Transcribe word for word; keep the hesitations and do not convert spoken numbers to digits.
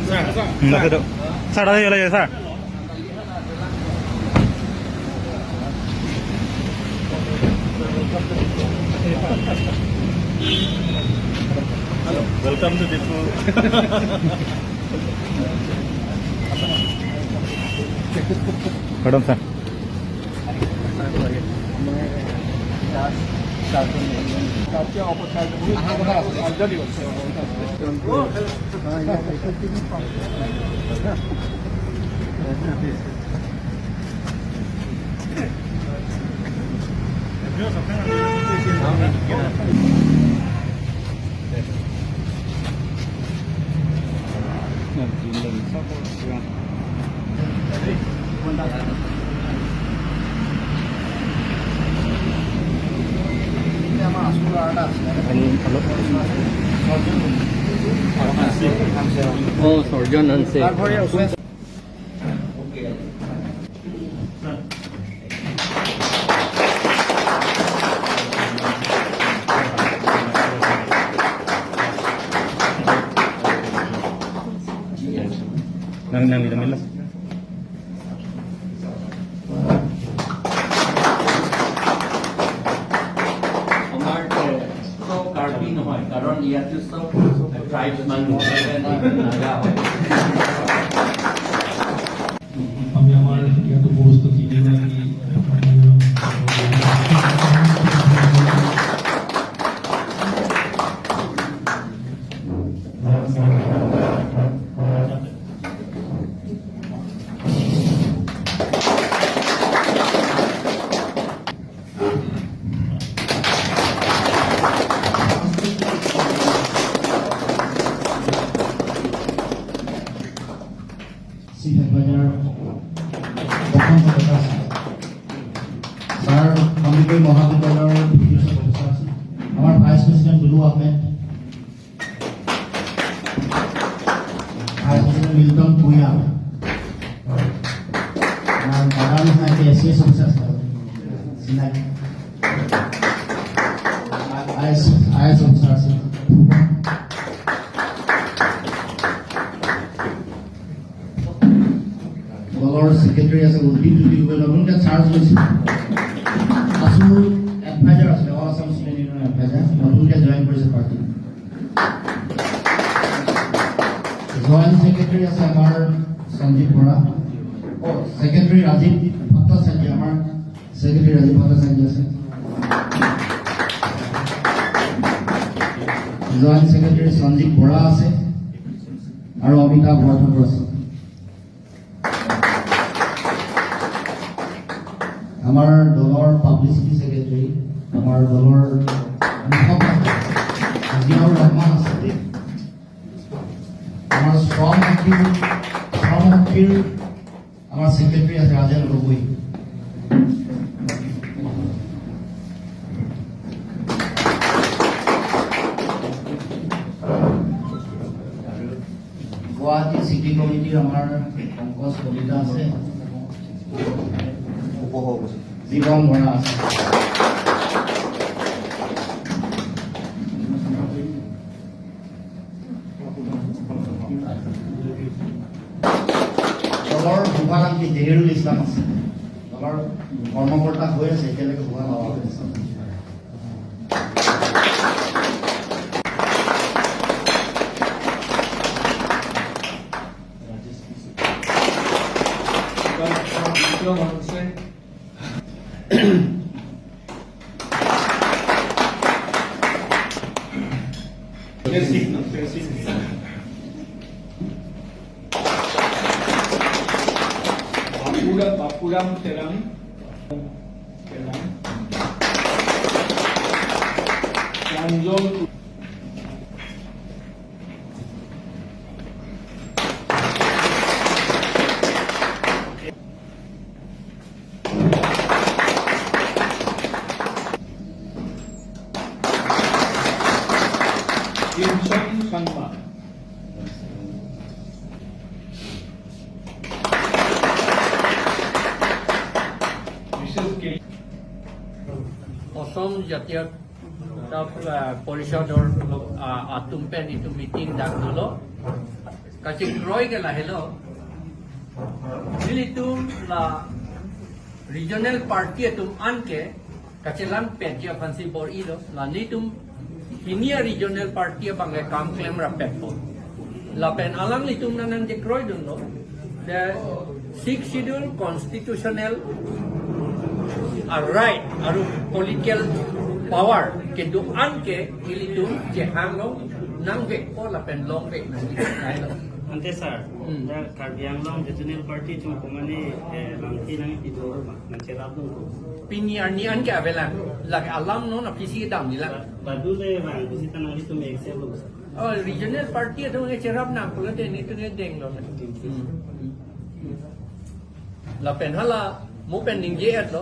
Hmm, dah duduk. Sir, dah, ya, ya, sir. Hello, welcome to Diphu. Pardon, sir. Oh, Surgeon Hanse. Nang, nang, nang, nang. আমাৰ, এ, চব কাৰ্বি নহয়, কাৰণ ইয়াতে চব ট্ৰাইবছ মানুহ, নাগা হয়। আমি আমাৰ ইয়াত উপস্থিত তিনিগৰাকী চিফ এডভাইজাৰ প্ৰশান্ত ডেকা ছাৰ, ছাৰ সন্দিকৈ মহাবিদ্যালয়ৰ এডুকেশ্যন প্ৰফেচাৰ ছাৰ, আমাৰ vice president Dulu Ahmed, vice president Milton Bhuiyan, আমাৰ দাদা নহয়, এ চি এছ অফিচাৰ ছাৰ, চিনাকি। I S, I S officer আছে। দলৰ ছেক্ৰেটাৰী আছে, উদ্ভিদ জ্যোতি গগৈ, নতুনকৈ চাৰ্জ লৈছে। আছুৰ এডভাইজাৰ আছিলে, অল আছাম ষ্টুডেণ্ট ইউনিয়নৰ এডভাইজাৰ, নতুনকৈ জইন কৰিছে পাৰ্টি। জইণ্ট ছেক্ৰেটাৰী আছে আমাৰ সঞ্জীৱ বৰা। অ, ছেক্ৰেটাৰী ৰাজীৱ ভট্টাচাৰ্য, আমাৰ ছেক্ৰেটাৰী ৰাজীৱ ভট্টাচাৰ্য আছে। জইণ্ট ছেক্ৰেটাৰী সঞ্জীৱ বৰা আছে আৰু অমিতাভ বৰঠাকুৰ আছে। আমাৰ দলৰ পাব্লিচিটি ছেক্ৰেটাৰী, আমাৰ দলৰ মুখপাত্ৰ জিয়াউৰ ৰহমান আছে। আমাৰ শ্ৰম শক্তিৰ, শ্ৰম শক্তিৰ আমাৰ ছেক্ৰেটাৰী আছে ৰাজেন গগৈ। গুৱাহাটী চিটি কমিটিৰ আমাৰ পংকজ কলিতা আছে, উপসভাপতি জীৱন বৰা আছে। দলৰ শুভাকাংক্ষী জহিৰুল ইছলাম আছে। দলৰ কৰ্মকৰ্তা হৈ আছে, এতিয়ালৈকে শুভা নাপাওঁ। Bapura, Bapuram Terang, Terang, Pranjal. Jimson Sangma. Mister K. অসম জাতীয়, আহ, পৰিষদৰ, আহ, আতুম pen itum meeting dak dolo. Kachekroi ke lahelo. Nelitum la regional party atum anke kachelang pet ji aphansi bor-ilo. La nelitum hini a regional party abang ke kam klem rapetpo. Lapen alanglitum nang nangchekroidunlo. The Sixth Schedule constitutional a right aru political power kedo-an ke ilitum chehang longnangvekpo lapen longvek nangji. Ante sir, Hmm. the Karbi Anglong Regional Party atum komane, eh, bangti nangpi do ma, nangcherapdun ko. Pini arni an ke avelang, lake alam non apisi damnilang. Badu le bang, kusi tanang itum accept lo sir. Oh, regional party atum ke cherapnang pulote nelitum ke denglo. Hmm. Lapen hala, mo pen ningje-etlo.